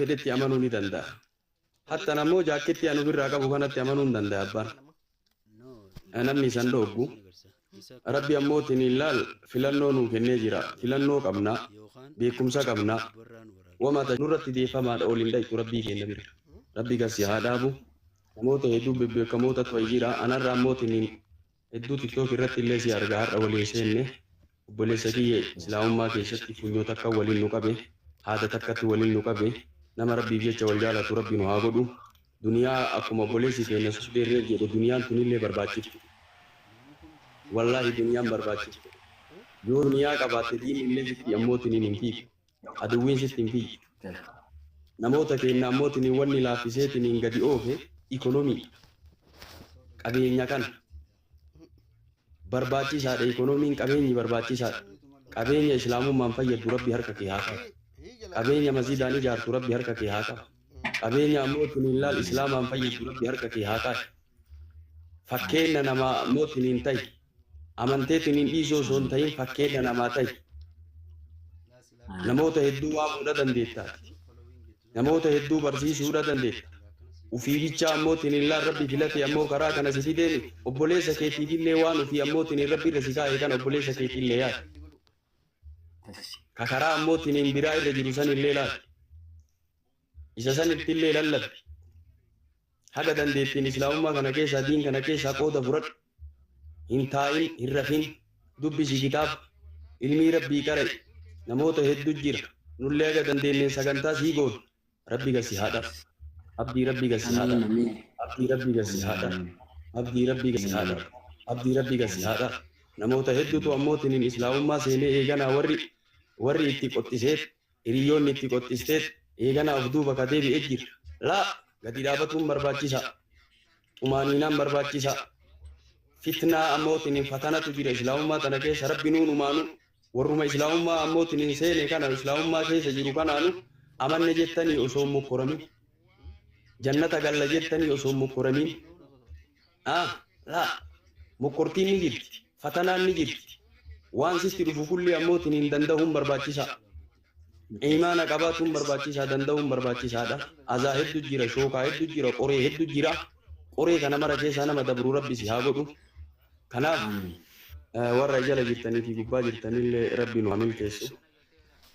fedhetti amanuu ni danda'a. Hattan ammoo jaakketti an ofirraa qabu kanatti amanuu hin danda'a abbaan. Namni isan dhooggu. Rabbi ammootiin ilaal filannoo nuu kennee jira. Filannoo qabna. Beekumsa qabna. Wama nurratti deeffamaadha ol hin dhayxu Rabbii keenya bira. Rabbi gasi haa dhaabu. Namoota hedduu bebbeekamoota ta'e jira. Anarra ammootiin hedduu TikTok irratti illee si argaa har'a waliin seenne. Obboleessa kiyya Islaamummaa keessatti funyoo takka waliin nu qabe. Haada takkatti waliin nu qabe. Nama Rabbiif jecha wal jaalatu Rabbi nu haa godhu. Duniyaa akkuma obboleessi keenya susdeerree jedhe, duniyaan tunillee barbaachiftu. Wallaahi, duniyaan barbaachiftu. Yoo duniyaa qabaatte, diinni illee sitti ammootiin hin fiigu. Aduwwiin sitti hin fiigu. Namoota keenya ammootiin wanni laaffiseetiin gadi oofe ikonomii qabeenya kana barbaachisaadha. Ikonomiin, qabeenyi barbaachisaadha. Qabeenya Islaamummaan fayyaddu Rabbi harka kee haa qabu. Qabeenya masjidaan ijaartu Rabbi harka kee haa qabu. Qabeenya ammootiin ilaal Islaamaan fayyaddu Rabbi harka kee haa qabu. Fakkeenya namaa ammootiin hin ta'i. Amanteetiin hin dhiisuu osoo hin ta'in, fakkeenya namaa ta'i. Namoota hedduu waamuudha dandeettaati. Namoota hedduu barsiisuudha dandeetta. Ufii bichaa ammootiin ilaal Rabbi filate ammoo karaa kana si fideeni obboleessa keetiifillee waan ufii ammootiin Rabbi irra si kaa'e kana obboleessa keetiillee yaadi. Ka karaa ammootiin biraa irra jiru sanillee laali. Isa sanittillee lallabi. Haga dandeettiin Islaamummaa kana keessaa, diin kana keessaa qooda fudhadhu. Hin taa'in, hin rafin, dubbisi kitaaba. Ilmii Rabbii qara'i. Namoota hedduu jira. Nullee haga dandeenyeen sagantaa sii goonu. Rabbi gasi haa dhabu. Abdii, Rabbi gasi haa dhabu. Abdii, Rabbi gasi haa dhabu. Abdii, Rabbi gasi haa dhabu. Abdii, Rabbi gasi haa dhabu. Namoota hedduutu ammootiin Islaamummaa seenee eeganaa warri itti qoxxiseet, hiriyoonni itti qoxxisteet eeganaa of duuba ka deebi'ee jira. Laa, gadi dhaabatuun barbaachisaa. Xumaaniinaan barbaachisaa. Fitnaa ammootiin fatanatu jira Islaamummaa tana keessa. Rabbi nuun umaanu warruma Islaamummaa ammootiin hin seene kana, Islaamummaa keessa jiru kanaanu amanne jettanii osoo hin mokkoramin, jannata galla jettanii osoo hin mokkoramin. Ah, laa, mokkortiin ni jirti, fatanaan ni jirti. Waan sitti dhufu kulli ammootiin hin danda'uun barbaachisaa. Imaana qabaatuun barbaachisaa, danda'uun barbaachisaadha. Azaa hedduu jira, shookaa hedduu jira, qoree hedduu jira. Qoree kana mara keessaa nama dabru Rabbi si haa godhu. Kanaaf warra jala jirtanii fi gubbaa jirtanillee Rabbi nu haa milkeessu.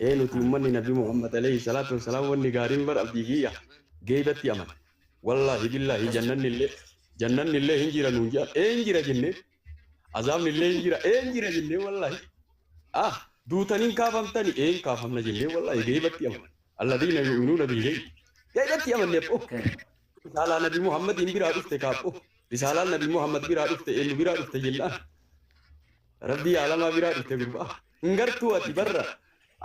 Ee, nuti uummanni Nabi Muhammad alayhi salaatu wassalaam, wanni gaariin bar, abdii kiyya, geebatti amana. Wallaahi billaahi, jannanni illee hin jira nuun jedhan, ee hin jira jennee, azaabni illee hin jira, ee hin jira jennee, wallaahi. Ah, duutaniin kaafamtani, ee hin kaafamna jennee, wallaahi geebatti amana. Alladiina yu'minuuna bil geyb. Geebatti amanne abbo. Risaalaa Nabi Muhammadiin biraa dhufte kaabbo. Risaalaan Nabi Muhammad biraa dhufte eenyu biraa dhufte jennaan. Rabbii aalamaa biraa dhufte gurbaa. Hin gartuu ati barra.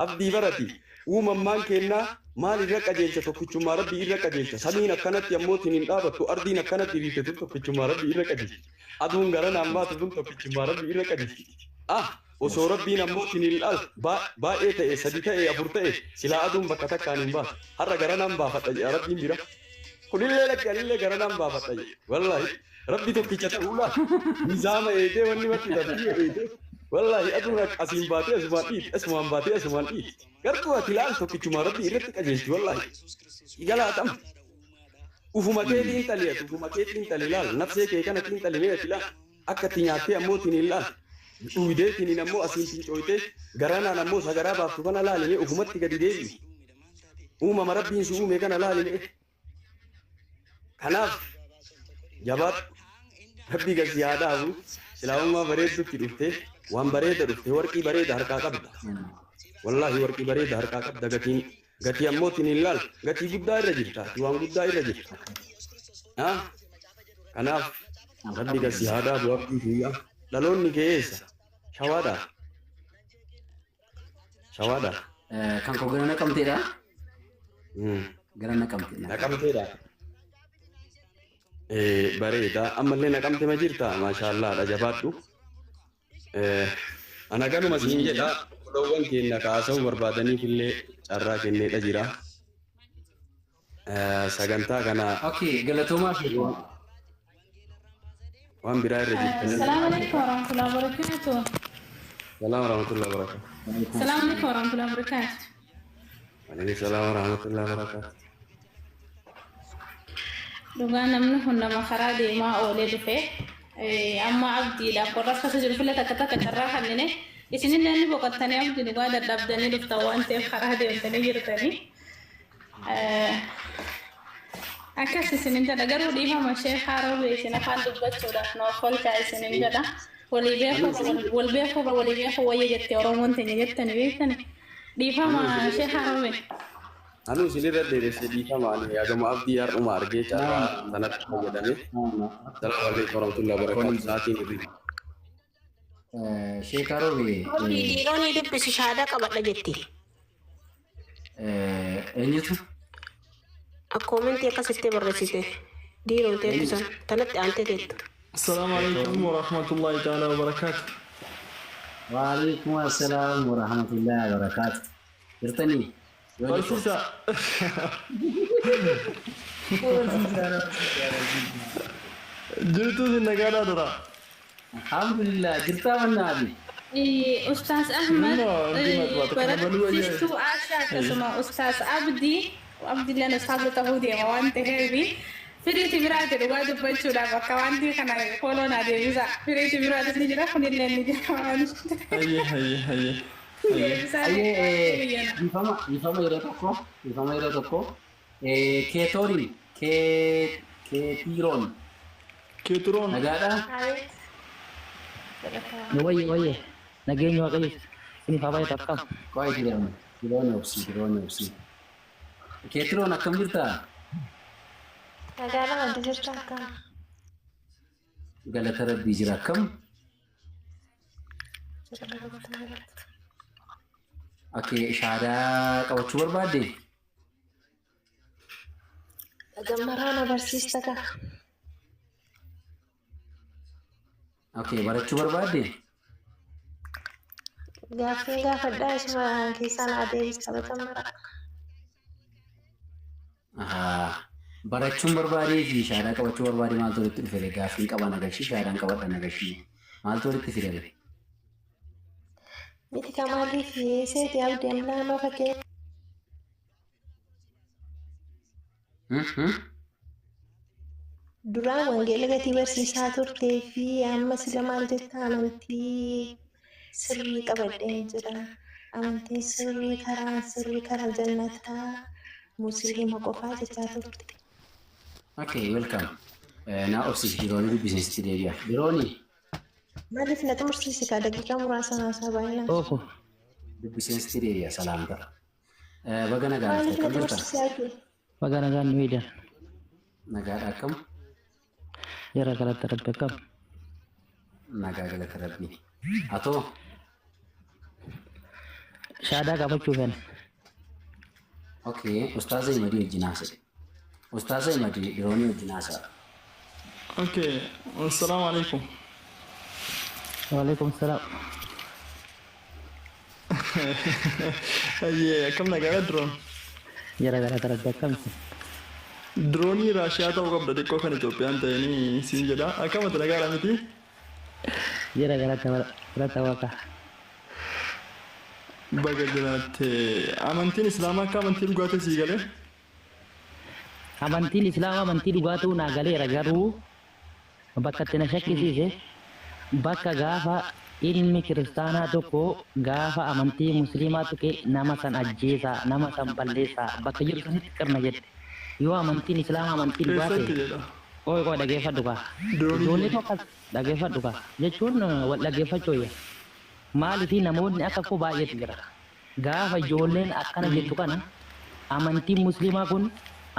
Abdii, barati. Uumammaan kennaa maal irra qajeelcha? Tokkichummaa Rabbii irra qajeelcha. Samiin akkanatti ammootiin hin dhaabattu. Ardiin akkanatti hiriirte tun tokkichummaa Rabbii irra qajeelcha. Aduun garanaan baatu tun tokkichummaa Rabbii irra qajeelcha. Ah, osoo Rabbiin ammootiin hin laal baay'ee ta'e, sadi ta'e, afur ta'e, silaa aduun bakka takkaan hin baatu. Har'a garanaan baafadha jedha Rabbiin bira. Kunillee lakki, anillee garanaan baafadha jedhe. Wallaahi, Rabbi tokkicha ta'uu laal. Nizaama eegee wanni marti tartiiba eegee. Wallaahi, aduun asiin baatee asumaan dhiiti, asumaan baatee asumaan dhiiti. Gartuu ati laal, tokkichumaa Rabbii irratti qajeelchi wallaahi. Galaatam. Ufuma kee xiinxali ati, ufuma kee xiinxali laal. Nafsee kee kana xiinxali mee ati laal. Akka itti nyaattee ammootiin hin laal. Dhuydeetiin ammoo asiin fincooytee garanaan ammoo sagaraa baaftu kana laali mee, ufumatti gadi deebi'i. Uumama Rabbiin si uume kana laali mee. Kanaaf jabaadhu. Rabbi gasi haa dhaabu. Islaamummaa bareeddutti dhufte, waan bareeda dhufte, warqii bareeda harkaa qabda. Wallaahi, warqii bareeda harkaa qabda. Gatiin gatii ammootiin hin laal, gatii guddaa irra jirta, ati waan guddaa irra jirta. Ah, kanaaf Rabbi gasi haa dhaabu, abdii kiyya. Dhaloonni kee eessa? Shawaadha. Shawaadha. Kan koo gara Naqamteedha. Gara Naqamte. Naqamteedha. Bareeda. Ammallee Naqamte ma jirta? Maashaallaadha, jabaadhu. Ana ganuma siin jedha, obboloowwan keenya kaasa'uu barbaadaniif illee carraa kenneedha jira. Sagantaa kana Okay, galatoomaa sheekoo. Waan biraa irra jirtanii. السلام عليكم ورحمة الله وبركاته. Salaam warahmatullahi wabarakatuh. السلام عليكم ورحمة الله وبركاته. Waalaikum salaam warahmatullahi wabarakatuh. Dhugaa namni kun nama karaa deemaa oolee dhufe. Amma abdiidhaaf warra akkasa jiru fila takka takka carraa kannine isinillee ni boqottanii abdii dhugaa dadhabdanii dhuftan waan ta'eef karaa deemtanii jirtanii. Akkas isinin jedha garuu dhiifama ishee haaroo isin afaan dubbachuudhaaf nu olchaa isinin jedha. Walii beekuu wal beekuu walii beekuu wayya jette Oromoon teenya jettanii beektani. Dhiifama ishee haaroo. Anu isinirra dheeresse dhiifama ani yaadama abdii har'uma argee carraa sanatti fayyadame. Salaamu alaikum warahmatullahi wabarakatuh. Sa'aatiin hirriba. Sheekaa Roobee. Dhiironni dubbisi shaadaa qabadha jetti. Eenyutu? Akkoomentii akkasitti barreessite. Dhiiroo teettu san tanatti aantee teettu. السلام عليكم ورحمة الله تعالى وبركاته. وعليكم السلام ورحمة الله وبركاته. Jirtanii? Barsiisa. Jirtu isin nagaadhaa dura. Alhamdulillah jirtaa mannaabi. Ustaas Ahmad, Barsiistuu Ashaa akkasuma Ustaas Abdii, Abdiilleen ustaasa ta'uu deema waan ta'eef firiiti biraati dhugaa dubbachuudhaaf akka wanti kana fooloon adeemsa. Firiiti biraatis ni jira kunillee ni jira waan Hayyee hayyee hayyee. Hayyee dhiifama dhiifama yeroo tokko dhiifama yeroo tokko keetooriin keetiiroon. Keetiroon. Nagaadhaa? Wayye wayye nageenya waaqayyo isiniif haa baay'atu akkam. Qo'ee diroon diroon obsi diroon obsi. Keetiroon akkam jirtaa? Nagaadha wanti jirtu akkam. Galata rabbii jira akkam? Okay, shaadaa qabachuu barbaadde? Gammaraa na barsiista kaa. Okay, barachuu barbaadde? Gaaffii gaafadhaa isuma keessaa na adeemsa taphatamara. Ahaa. Barachuun barbaadee fi shaadaa qabachuu barbaade maaltu walitti dhufe? Gaaffiin qaba nagashii shaadaan qabadha nagashii maaltu walitti fidame? Miti kamaaliif seeti abdii amlaa fakkeenya. Duraan wangeela gatii barsiisaa turtee fi amma sila maal jetta amantii sirrii qabadheen jira. Amantiin sirrii karaan sirrii karaa jannataa musliima qofaa jechaa turte. Okay, welcome. Naa obsiisi diroonii dubbisiisitti deebi'a. Diroonii. Maaliif na xumursiisi kaa daqiiqaa muraasa naasaa baay'inaan. Ooko. Dubbisiisitti deebi'a salaamta. Baga nagaan Maaliif na akkam jirta? xumursiisi abdii? Baga nagaan nu fidan. Nagaadha akkam? Jara galata rabbi akkam. Nagaa galata rabbi. Atoo? Shaadaa qabachuu fena. Okay, ustaaza Imadii wajjin haasa'e. Ustaaza Imadii diroonii wajjin haasa'a. Okay, assalaamu alaikum. Waalaikum salaam. Hayyee akkam nagaadha diroon? Jara galata rabbi akkam. Diroonii Raashiyaa ta'uu qabda xiqqoo kan Itoophiyaan ta'anii siin jedha. Akkamati nagaadha miti? Jara galata galata waaqa. Baga jiraatte. Amantiin Islaamaa akka amantii dhugaa ta'e sii galee? Amantiin Islaamaa amantii dhugaa ta'uu naa galeera garuu bakka itti na shakkisiise bakka gaafa ilmi kiristaanaa tokko gaafa amantii musliimaa tuqe nama san ajjeesaa nama san balleessaa bakka jiru sanitti qirna jette. Yoo amantiin Islaamaa amantii dhugaa ta'e Eessatti jedha? Qoy qoy dhageeffadhu kaa. Diroonii Ijoollee tokko dhageeffadhu kaa. Jechuun wal dhaggeeffachuu wayya. Maaliif namoonni akka koo baay'eetu jira. Gaafa ijoolleen akkana jettu kana amantiin musliimaa kun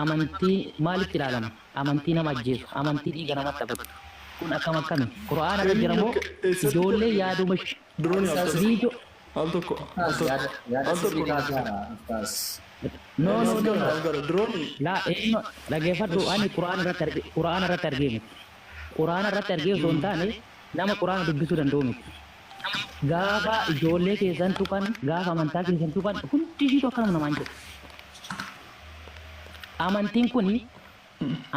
amantii maalitti ilaalama? Amantii nama ajjeesu, amantii dhiiga namatti taphatu. Kun akkam akkami? Qura'aana irra jira moo ijoollee yaaduma Diroonii al tokko. viidiyoo Al tokko. Al tokko. Yaada Al sirrii tokko. kaasaadha ustaas. No no no. Al gara diroonii. Laa eenyu dhageeffadhu ani qura'aana irratti arge qura'aana irratti argee miti. Qura'aana irratti argee osoo hin taane nama qura'aana dubbisuu danda'u miti. Gaafa ijoollee keessan tuqan gaafa amantaa keessan tuqan hundi ishiitu akkanuma namaan jedhu. Amantiin kun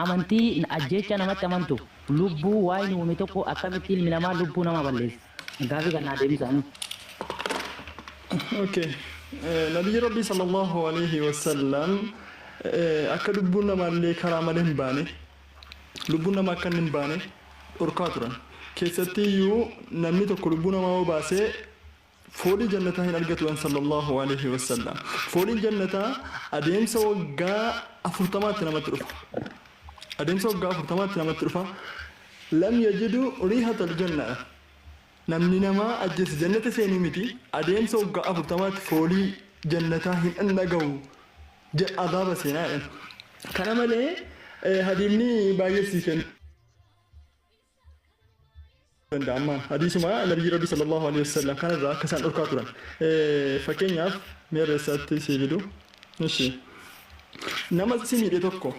amantii ajjeecha namatti amantu lubbuu waa'ee uume tokko akkamitti ilmi namaa lubbuu nama balleessa. Gaafii kan naa deebisaanii. Okay. Nabiyyi Rabbii sallallahu alaihi wasallam akka lubbuun namaallee karaa malee hin baane Lubbuun namaa akka inni hin baane dhorkaa turan. Keessatti iyyuu namni tokko lubbuu namaa yoo baasee foolii jannataa hin argatu sallallahu alaihi wasallam. Fooliin jannataa adeemsa waggaa 40tti namatti dhufa. Adeemsa waggaa 40tti namatti dhufa. Lam yajidu riihatal janna. Namni namaa ajjeese jannata seenuu miti, adeemsa waggaa 40tti foolii jannataa hin dhanga'u, azaaba seenaa jedhan. Kana malee hadiisni baay'ee sii kennu danda'amaan hadiisuma nabiyyi rabbi sallallahu alaihi wasallam kanarraa akka isaan dhorkaa turan. Fakkeenyaaf mi'a eessaatti sii fidu? Ishi, nama si miidhe tokko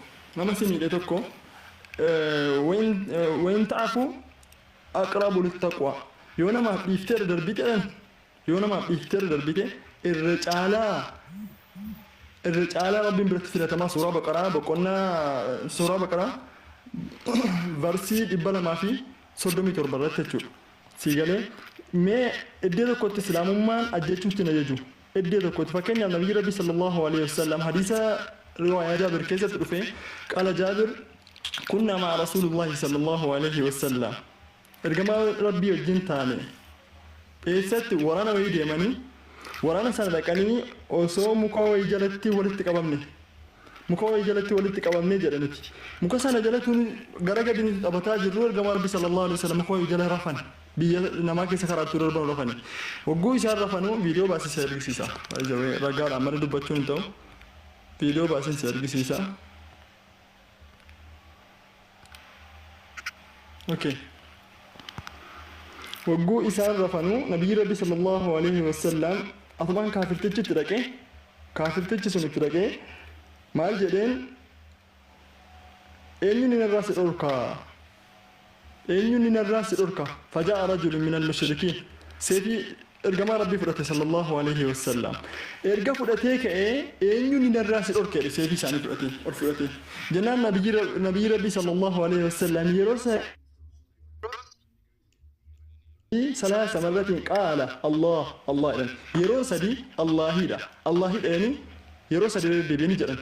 wayin ta'afu aqrabu littaqwa, yoo namaaf dhiiftee irra darbite jedhan, yoo namaaf dhiiftee irra darbite irra caalaa rabbiin biratti filatamaa. Suuraa Baqaraa boqonnaa, suuraa Baqaraa versii 237 irratti jechuudha. Sii galee? Mee iddoo tokkotti islaamummaan ajjechuutti hin ajaju. Iddoo tokkotti, fakkeenyaaf, nabiyyi rabbi sallallahu alaihi wasallam hadiisa riwaayaa Jaabir keessatti dhufe, qaala Jaabir, kunna ma'a rasuulullahi sallallahu alaihi wasallam, ergamaa rabbii wajjin taane. Eessatti? Waraana wayii deemanii, waraana sana dhaqanii osoo muka wayii jalatti walitti qabamne, muka wayii jalatti walitti qabamne jedhaniti. Muka sana jalatti gara gadi nuti taphataa jirru, ergamaa rabbi sallallahu alaihi wasallam muka wayii jala rafan. Biyya namaa keessa karaattuu darban rafani. Wagguu isaan rafanuu viidiyoo baasee si argisiisa. Ragaadhaan mana dubbachuun hin ta'u, viidiyoo baasee si argisiisa. Okay. Wagguu isaan rafanuu nabiyyi rabbi sallallahu alaihi wasallam asumaan kaafirtichi itti dhaqee, kaafirtichi sun itti dhaqee maal jedheen? "Eenyuun narraa si dhorkaa? Eenyuun narraa si dhorka?" Faja'a rajulun min al-mushrikiin. Seefii ergamaa rabbii fudhate sallallahu alaihi wasallam. Erga fudhatee ka'ee, "Eenyuun narraa si dhorke?" jedhe. Seefii isaanii fudhatee ol fudhatee jennaan, nabiyyi rabbii sallallahu alaihi wasallam yeroo salaasa marratiin qaala, "Allah, Allah" jedhan. Yeroo sadi Allaahidha, Allaahidha jedhanii, yeroo sadi deddeebi'anii jedhan,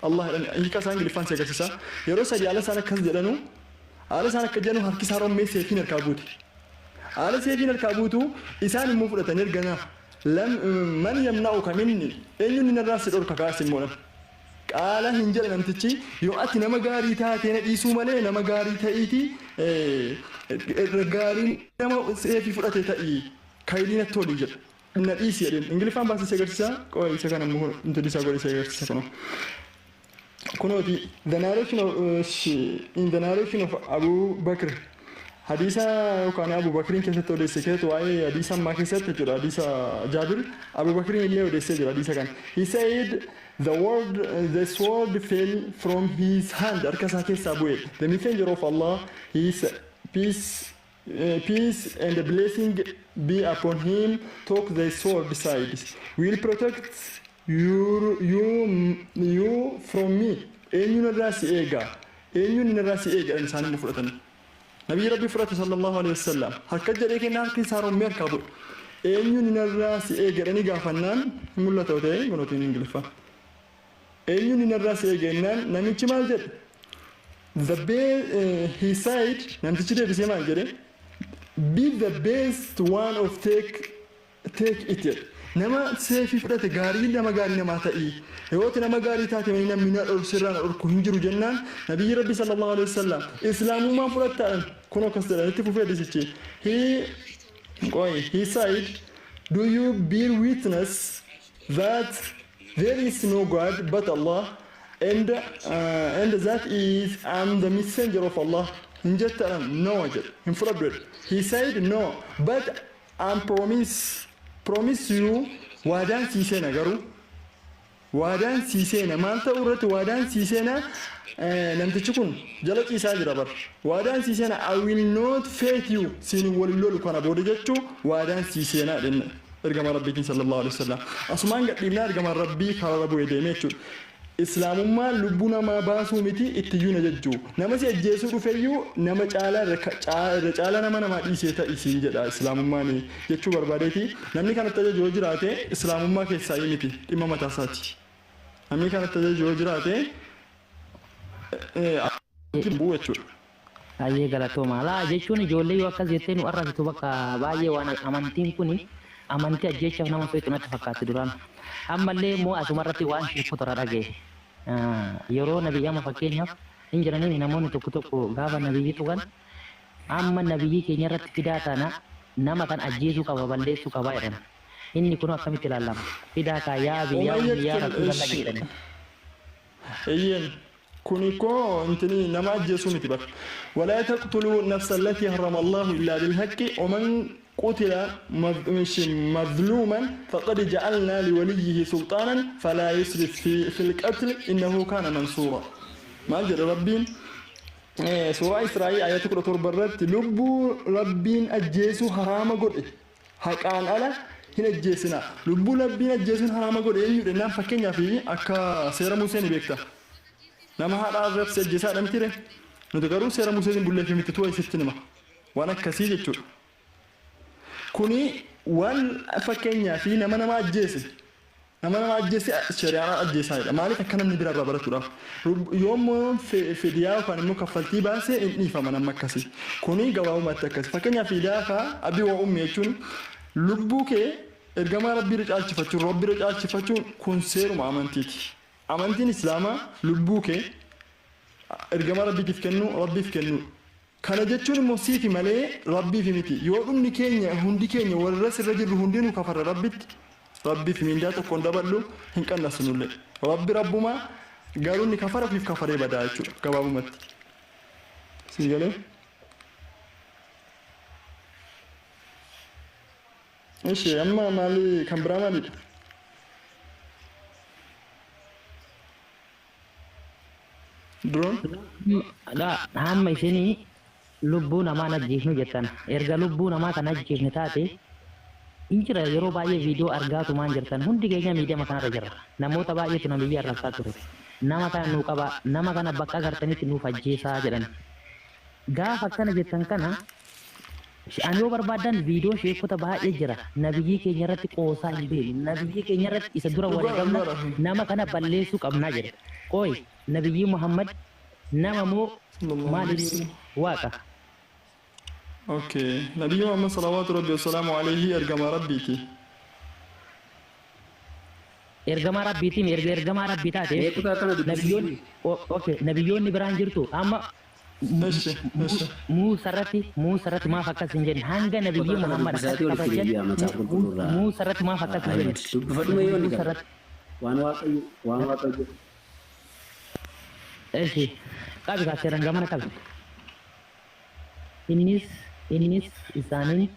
Allah jedhan. Hiika isaa Ingiliffaan si agarsiisa. Yeroo sadi haala isaan akkas jedhanu, haala isaan akka jedhanu, harki isaa rommee seefiin harkaa buute. Haala seefiin harkaa buutu isaan immoo fudhatanii, ergana lam man yamna'uka minni, eenyuun narraa si dhorka kaas immoo qaala hin jedhe namtichi, "Yoo ati nama gaarii taate na dhiisuu malee, nama gaarii ta'iiti, irra gaarii nama seefii fudhate ta'ii kaayilii natti tolii" jedhe, "Na dhiisi" jedheen. Ingiliffaan baasee si agarsiisa. Qo'a isa kana immoo intalli isaa godhe si agarsiisa. Kunoo kunooti, the narration of in the narration of Abu Bakr, hadiisa yookaan Abu Bakriin keessatti odeesse keessatti, waa'ee hadiisa ammaa keessatti jechuudha, hadiisa Jaabir Abu Bakriin illee odeessee jira hadiisa kana. He said, the sword fell from his hand, harka isaa keessaa bu'e. The messenger of Allah, his peace and blessing be upon him, took the sword side, "Will protect you from me?" Eenyuun irraa si eega? Eenyuun irraa si eega? Isaan immoo fudhatanii, nabiyyi rabbii fudhate sallallahu alaihi wasallam, harka jedhee kennaa, harki isaa rommee harkaa bu'e. "Eenyuun irraa si eega?" jedhanii gaafannaan, hin mul'ata yoo ta'e kunuutiin Ingiliffaa. "Eenyuun irraa si eega?" jennaan, namichi maal jedhe? The he said, namtichi deebisee maal jedhe? "Be the best one of take it" jedhe. Nama seefii fudhate gaarii, nama gaarii namaa ta'ii, yoo ati nama gaarii taate malee namni na dhorku sirraa na dhorku hin jiru jennaan, nabiyyi rabbi sallallahu alaihi wasallam islaamummaan fudhattaadhan kun akkas jedhan. Itti fufee hadiisichi, he qoy, he said, "Do you bear witness that there is no God but Allah and that is I'm the messenger of Allah?" Hin jettaadhan. "No" jedhe, hin fudhadhu jedhe. He said, "No, but I promise you," waadaan sii seena, garuu waadaan sii seena maal ta'uu irratti waadaan sii seena? Namtichi kun jala ciisaa jira bar. Waadaan sii seena, "I will not fight you," siin wal lolu kana booda jechuu waadaan sii seenaa jenne. Ergama rabbiitiin sallallahu alaihi wasallam asumaan gadhiifnaa, ergama rabbii karaa bu'ee deemee jechuudha. Islaamummaan lubbuu namaa baasuu miti, ittiyyuu na jechuu. Nama si ajjeesuu dhufeyyuu nama caalaa irra caalaa nama namaa dhiisee ta'i siin jedha islaamummaan jechuu barbaadeeti. Namni kanatti ajaju yoo jiraate islaamummaa keessaa miti, dhimma mataa isaati. Namni kanatti ajaju yoo jiraate bu'u jechuudha. Baay'ee galatooma. Laa jechuun ijoollee yoo akkas jettee nu arrabsitu bakka baay'ee waan amantiin kun amantii ajjeechaaf nama feetu natti fakkaatti duraan. Ammallee immoo asumarratti waan sheekota irraa dhagaye. Yeroo nabiyyi amma fakkeenyaaf hin jiranii namoonni tokko tokko gaafa nabiyyi tuqan amma nabiyyi keenya irratti fidaa taana nama kan ajjeesuu qaba balleessuu qaba jedhan. Inni kun akkamitti ilaalama? Fidaa kaa yaa biyyaa biyyaa rasuulalla jedhani. Eeyyeen kuni koo intini nama ajjeesuu miti bar. ولا تقتلوا النفس التي حرم الله إلا بالحق ومن قتل مظلوما فقد جعلنا لوليه سلطانا فلا يسرف في القتل إنه كان منصورا. ما جرى ربين سورة إسرائيل آية 17 irratti lubbuu rabbiin ajjeesuu haraama godhe haqaan ala hin ajjeesina. Lubbuu rabbiin ajjeesuun haraama godhe eenyudha jennaan fakkeenyaaf akka seera Musee ni beekta. Nama haadha arrabse ajjeesaadha mitire. Nuti garuu seera Museetiin bulleef miti tu'a isitti nima. Waan akkasii jechuudha. Kuni waan fakkeenyaa fi nama nama ajjeese. Nama nama ajjeese shari'aan ajjeesaadha. Maaliif akka namni biraarraa baratuudhaaf. Yoommoo fidiyaa yookaan immoo kaffaltii baase hin dhiifama nama akkasii. Kuni gabaabumatti akkasii. Fakkeenyaaf fidiyaa kaa abii waa ummi jechuun lubbuu kee ergamaa rabbii irra caalchifachuun rabbii irra caalchifachuun kun seeruma amantiiti. Amantiin Islaamaa lubbuu kee ergamaa rabbiitiif kennu rabbiif kennu. Kana jechuun immoo siifi malee rabbiif miti. Yoo dhumni keenya hundi keenya warra sirra jirru hundinuu kafarra rabbitti rabbiif mindaa tokkoon daballu hin qannasnullee. Rabbi rabbumaa garuu inni kafara ofiif kafaree badaa jechuudha gabaabumatti. Sii galee? Ishee amma maali kan biraa maalidha? Duroon? Laa hamma isinii lubbuu namaa ajjeefnu jettan. Erga lubbuu namaa kan ajjeefne taate hin jira yeroo baay'ee viidiyoo argaatumaan jirtan hundi keenya miidiyama kanarra jira. Namoota baay'eetu na biyya arrabsaa ture. Nama kana nuu qaba nama kana bakka agartanitti nuuf ajjeesaa jedhan. Gaafa akkana jettan kana ani yoo barbaadan viidiyoo sheekota baay'ee jira. Nabiyyii keenya irratti qoosaa hin beeknu. Nabiyyii keenya irratti isa dura wareegamna nama kana balleessuu qabnaa jedha. Qoy nabiyyii Muhammad nama moo maal inni waaqa? Okay. Nabiyyi Muhammad salawaatu rabbi wasalaamu alayhi ergamaa rabbiiti. Ergamaa rabbiitiin erga ergamaa rabbii taate Mee kutaa kana dubbisi. nabiyyoonni okay nabiyyoonni biraan jirtu amma Eshi, eshi. Muusarratti maaf akkas hin jenne hanga nabiyyii Kutaa kana Muhammad akkas dubbisaatii walitti kabajan deebi'aa macaafa qulqulluurraa. Muusarratti maaf akkas hin jenne Dubbifadhuma yoo inni qaba. Muusarratti Waan waaqayyo waan waaqayyo eshi qabi kaa seeran gamana qabi. Innis isaaniin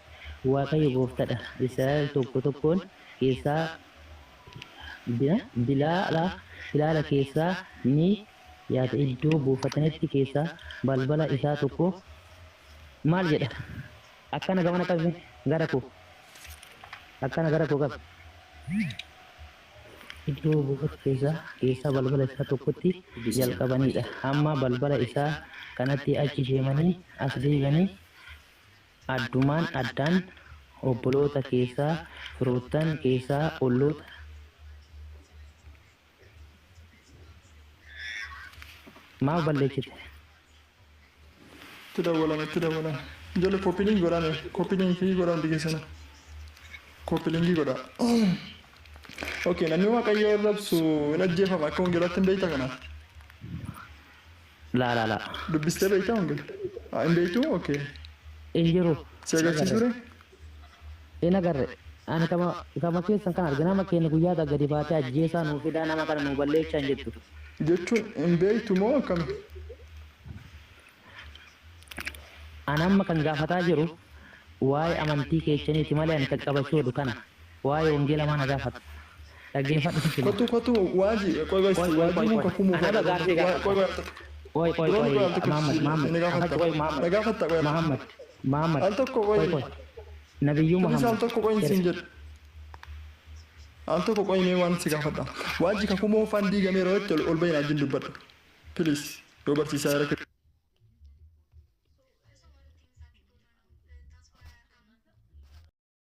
Waaqayyo gooftadha. Israa'el tokko tokkoon keessaa bilaala keessaa ni yaata iddoo buufatanitti keessaa balbala isaa tokko maal jedha? Akkana gamana qabi gara koo. Akkana gara koo qabi. Iddoo buufata keessaa balbala isaa tokkotti jalqabanidha. Hamma balbala isaa kanatti achi deemanii as deebi'anii addumaan addaan obboloota keessaa firoottan keessaa olloota maaf balleessite? Itti dawwalame, itti dawwalame. Ijoollee copy link godhame, copy linkii godhaa hundi keessana. Copy linkii godhaa. Okay, namni waaqayyo arrabsu hin ajjeefama akka wangeelaatti hin beektaa kana? Laa laa laa. Dubbistee beektaa wangeela? Ah, hin beektuu? Okay. Hin jiru. Si agarsiisuu ree? Hin agarre. Ani kama keessan kan arge nama keenya guyyaa gadi baatee ajjeesaa nuu fidaa nama kana nuu balleessaa hin jettu. Jechuun hin beektu moo akkami? Ani amma kan gaafataa jiru waa'ee amantii keessaniiti malee ani kan qabachuu jedhu kana waa'ee wangeela maana gaafata. Dhaggeeffadhu sitti hima. Kottu kottu waaji qoy qoy Qoy qoy waajii qoy moo qoy. kakuu moo Anaba gaaffii qoy gaafata. qoy qoy Qoy qoy Duroon qoy qoy al tokko Muhammad Muhammad ni gaafatta. afatti qoy Muhammad Na gaafatta qoy al tokko. Muhammad Muhammad Al tokko qoy qoy. qoy Nabiyyuu Kunis al Muhammad tokko qoy siin jedhu. Al tokko qoy mee waan si gaafadha. Waaji kakuu moofaan diigameera jetti ol bayinaa wajjin dubbadha. Please yoo barsiisaa jira.